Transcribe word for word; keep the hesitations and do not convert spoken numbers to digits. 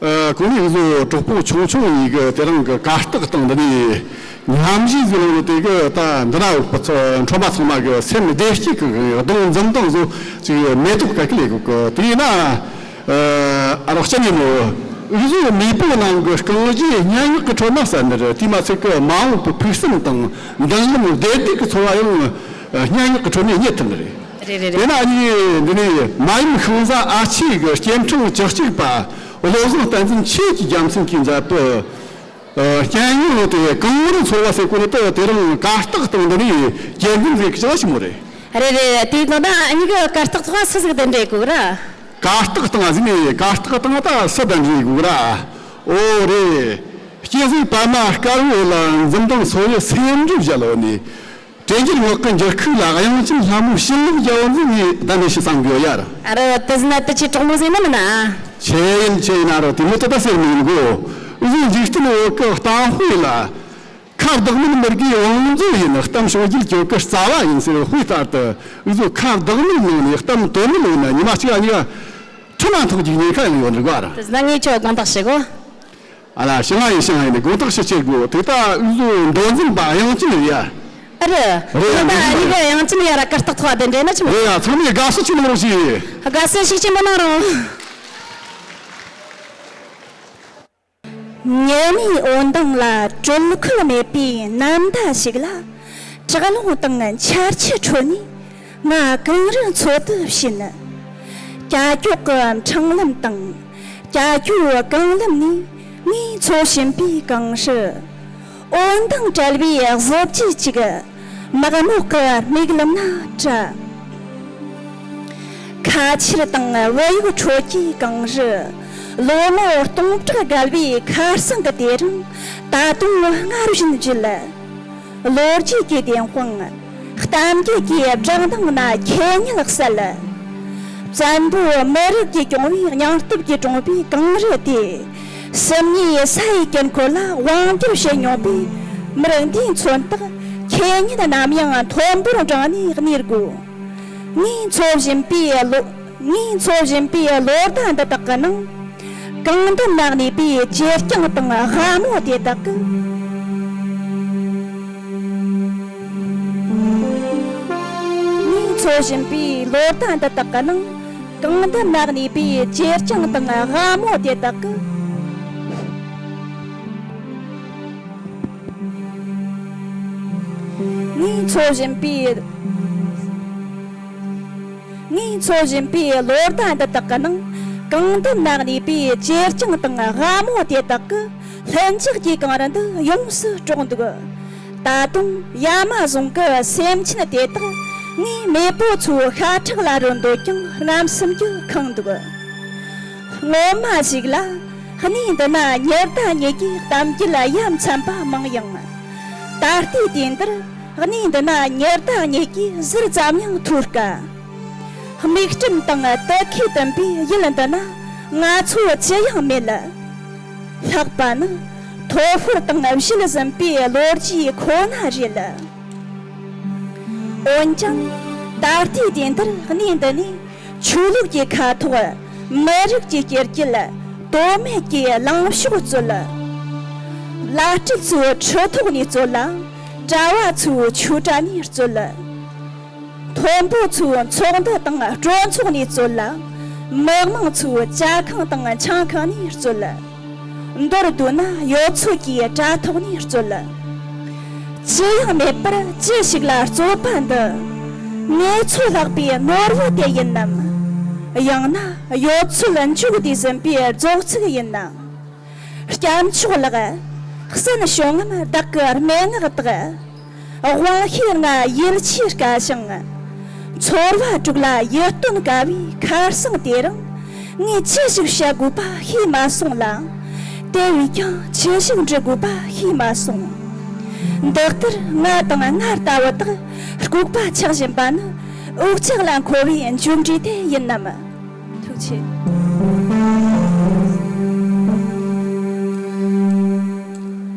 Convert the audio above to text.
ཨ། གོང་ནས་བཟོ་གྲོགས་པོ་ཆུང་ཆུང་གཉིས་ཀྱིས་དེ་རིང་གི་གར་སྟེགས་སྟེང་འདི་ནས་ཉམས་ཞིབ་ཟེར་ནོ་དེ་གི་ད་འདི་ན་ཡོད་པ་ཚོ་འཕྲོད་པ་ཚང་མ་གི་སེམས་བདེ་སྐྱིད་ཀྱི་གདུང་འཛུམ་མདངས་བཟོ་ཅིག་མེ་ཏོག་ག་གི་ལས་གོ་གི་དེ་ཡིན་ན། ཨ་རོགས་ཅན་ཡིན་ནོ། འུ་ཚོ་མེས་པོ་རྣམས་ཀྱི་རྐང་རྗེས་སྙན་ངག་གི་ཁྲོད་ན་གསལ་ནི་རེད། དེ་མ་ཚད་ཀྱི་མ་འོངས་པའི་ཕུགས་བསམ་དང་མདུན་ལམ་བདེ་སྡུག་གི་ཚོར་བ་ཡང་སྙན་ངག་གི་ཁྲོད་ནས་རྙེད་ཐུབ་ནི་རེད། རེད་རེད་དེ་རེད། ན་ཨ་ནི་འདི་ནས་མ་ཡུམ་ཤིང་བཟའ་ཨ་ཆེ་གི་སྐྱེ་ཕྲེང་བཅུ་གཅིག་པ་བློ་བཟང་བསྟན་འཛིན་ཆོས་ཀྱི་རྒྱལ་མཚན་གྱིས་མཛད་པའི་སྙན་ངག་དེ་གངས་རི་ཚོར་བ་ཟེར་གོ་ནི་དེ་དེ་རིང་གར་སྟེགས་སྟེང་འདི་ནས་རྒྱལ་འཛིན་ཟེར་གི་ཅི་ལ་ཞིག་མོ་རེད། རེད་རེད། དེའི་ནང་ན་ཨ་ནི་གི་གར་སྟེགས་ཐོག་སུ་ཟིག་གདན་འདྲེན་དགོས་ར། གར་སྟེགས་སྟེང་ཟིན་ནས་གར་སྟེགས་སྟེང་ད་སུ་གདན་འདྲེན་དགོས་ར། ཨོ་རེད། སྐྱེ་སྲིད་པད་མ་དཀར་པོ་ལ་འཛུམ་མདངས་སོ་ཡི་སེམས་འགྲུབ་བཞག་ལོ་ནས། དྲན་རྒྱུ་ངག་གི་འགྱུར་ཁུག་ལ་དབྱངས་ཅན་ལྷ་མོའི་བྱིན་རླབས་རྒྱལ་བ་འཛིན་ནས་གདན་འདྲེན་ཞུ་བསམ་དགོས་ཡ་ར། ཨ་རོ་དེ་ཟིན་ན་དེ་ཆེ་གྲོགས་མོ་ཟིན་ན་མིན་ན། ཆེ་ཡིན་ཆེ་ཡིན་ཨ་རོ་དེ་མོ་ད་ད་ཟེར་མི་ཡིན་གོ། འུ་ཚོའི་འཇིག་རྟེན་འོག་གི་གཏམ་དཔེ་ལ། ཁ་བདག་མེད་མི་དགེའི་བང་མཛོད་ཡིན། གཏམ་ཕྱོགས་རྒྱུད་སྐྱོ་གི་རྩ་བ་ཡིན་ཟེར་བའི་དཔེ་ལྟར་དུ་འུ་ཚོ་ཁ་བདག་མེད་ནང་ནས་གཏམ་དོན་མེད་ལོན་ན་ཉི་མ་གཅིག་ལ་གཉིས་ཀ་འཁྲུལ་ན་ཐོག་གི་ཉེན་ཁ་ཡང་ཡོད་འགྲིག་ག་ར། དེ་ན་ངས་ཁྱོད་དགོངས་དག་ཞུ་གོ། ཨ་ལ་ཤི་ང་ཡིན་ཤི་ང་ཡིན་དགོངས་དག་ཞུ་ཆེད་དགོས་དེ་ལྟ་འུ་ཚོ་མདོ་འཛིན་པ་དབྱངས་ཅན་རེད་ཡ། ཨ་རེད། རེད་ཡ། ད་ཨ་ནི་གི་དབྱངས་ཅན་ཡ་ར་གར་སྟེགས་ཐོག་གདན་འདྲེན་ན་ཆི་མོ། རེད་ཡ། ཚང་མས་དགའ་བསུ་ཆེན་མོ་གནང་རོགས་ཞུ། དགའ་བསུ་ཤུགས་ཆེན་པོ་གནང་རོགས། ཉི་མའི་འོད་མདངས་ལ་དྲོད་ཁོལ་མེད་པའི་ནམ་ཟླ་ཞིག་ལ། བྲག་རླུང་དང་ཆར་ཆུ་ཁྲོད་ནས་ང་གངས་རི་མཚོ་དུ་ཕྱིན། ཀྱ་ཀྱོག་གི་འཕྲང་ལམ་དང་ཀྱ་ཀྱོའི་རྐང་ལམ་ནས་ངས་འཚོ་བཞིན་པའི་གངས་རི། འོད་མདངས་བྲལ་བའི་གཟི་བརྗིད་ཅིག་མག་མོག་གི་མིག་ལམ་ན་བཀྲ། ཁ་ཆར་དང་བུ་ཡུག་ཁྲོད་ཀྱི་གངས་རི། ལོ་ངོ་སྟོང་ཕྲག་བརྒལ་བའི་ཁ་སང་གི་དེ་རིང་ད་དུང་སྔར་བཞིན་བརྗིད། ལོ་རྒྱུས་ཀྱི་བདེན་དཔང་། གཏམ་རྒྱུད་ཀྱི་བསྒྲགས་གདངས་ན་ཁྱེད་ཉིད་གསལ། བཙན་པོ་མི་རིགས་ཀྱིས་སྐྱོང་བའི་སྙིང་སྟོབས་ཀྱིས་གྲོང་པའི་གངས་རི་དེ། སེམས་ཉིད་ས་ཡི་དཀྱིལ་འཁོར་ལ་དབང་བསྒྱུར་བྱེད་མྱོང་པའི་མི་རིགས་འདིའི་མཚོན་རྟགས་ཁྱེད་ཉིད་ནམ་ཡང་མཐོན་པོར་བསྒྲེངས་ནས་གནས་དགོས། ངས་འཚོ་བཞིན་པའི་ལོ། ངས་འཚོ་བཞིན་པའི་ལོ་ཟླ་འདི་དག་གི་ནང་གང་འདི་ན་གནས་པའི་ཅེ་རྐྱང་དང་དབའ་མོ་དེ་དག་གི། ངས་འཚོ་བཞིན་པའི་ལོ་ཟླ་འདི་དག་གི་ནང་གང་འདི་ན་གནས་པའི་ཅེ་རྐྱང་དང་དབའ་མོ་དེ་དག་གི། ངས་འཚོ་བཞིན་པའི། ངས་འཚོ་བཞིན་པའི་ལོ་ཟླ་འདི་དག་གི་ནང་གང་འདི་ན་གནས་པའི་ཅེ་རྐྱང་དང་དབའ་མོ་དེ་དག་གིས་ལྷིང་འཇགས་ཀྱི་གངས་རི་འདི་ཡོངས་སུ་དཀྲོགས་འདུག་ད་དུང་ཡ་མ་ཟུང་གི་སེམས་ཅན་དེ་དག་ངའི་མེས་པོ་ཚོའི་ཤ་ཁྲག་ལ་རོལ་འདོད་ཀྱང་རྔམ་སེམས་ཀྱིས་ཁེངས་འདུག་སྔོན་མ་ཞིག་ལ་གནས་འདི་ན་ཉི་ཟླ་གཉིས་ཀྱི་གཏམ་རྒྱུད་ཡ་མཚན་པ་མང་ཡང་། ད་ལྟའི་དུས་འདིར་གནས་འདི་ན་ཉི་ཟླ་གཉིས་ཀྱི་ཟུར་ཙམ་ཡང་ཐོར་དཀའ། མིག་སྤྲིན་དང་དུ་ཁའི་དུམ་པའི་ཡུལ་འདི་ན་ང་ཚོ་ཅི་ཡང་མེད། ལྷག་པ་ནི་ཐོ་ཧྥུར་དང་བཞིན་ཟིན་པའི་ལོ་རྒྱུས་ཁོ་ན་རེད། འོན་ཀྱང་ད་ལྟའི་དུས་འདིར་གནས་འདི་ནས་ཆོས་ལུགས་ཀྱི་ཁ་ཐོག་མི་རིགས་ཀྱི་སྐྱེ་རྒྱུད་དོན་མེད་ཀྱི་ལངས་ཕྱོགས་རྩོད། བླ་སྤྲུལ་ཚོའི་ཁྲི་ཐོག་ནས་རྩོད་ལ། གྲྭ་བ་ཚོའི་ཆོས་གྲྭ་ནས་རྩོད། མཐོན་པོ་ཚོའི་ཚོགས་འདུ་དང་སྤྲོ་ཚོགས་ནས་རྩོད་ལ། མི་དམངས་ཚོའི་ཇ་ཁང་དང་ཆང་ཁང་ནས་རྩོད། མདོར་བསྡུ་ན་ཡོད་ཚད་ཀྱི་དྲ་ཐོག་ནས་རྩོད། ཅི་ཡང་མེད་པར་ཅི་ཞིག་ལ་རྩོད་པ་འདི། ངེད་ཚོ་ལྷག་པའི་ནོར་བུ་དེ་ཡིན་ནམ། ཡང་ན་ཡོད་ཚད་འཇུག་དེ་ཟིན་པའི་རྫོགས་ཚིག་ཡིན་ནམ། སྐྱབས་མཆོག་ལགས། གསན་བྱུང་ངམ་བདག་གི་སྨྲེ་སྔགས་དག་དབང་ཤེས་ལྔ་ཡིད་ཆེས་དཀའ་ཞིང་། ཚོར་བ་དྲུག་ལ་ཡིད་རྟོན་དཀའ་བའི་ཁར་སང་དེ་རིང་། ངས་ཅི་ཞིག་བཤད་དགོས་པ་ཤེས་མ་སོང་ལ། དེ་བས་ཀྱང་ཅི་ཞིག་འབྲི་དགོས་པ་ཤེས་མ་སོང་། འདི་ལྟར་ང་དང་ང་ལྟ་བུ་དག་ལྐུགས་པ་ཆགས་བཞིན་པ་ནི་འུ་ཅག་ལ་མཁོ་བའི་མཇུག་འབྲས་དེ་ཡིན་ནམ། ཐུགས་ཆེ།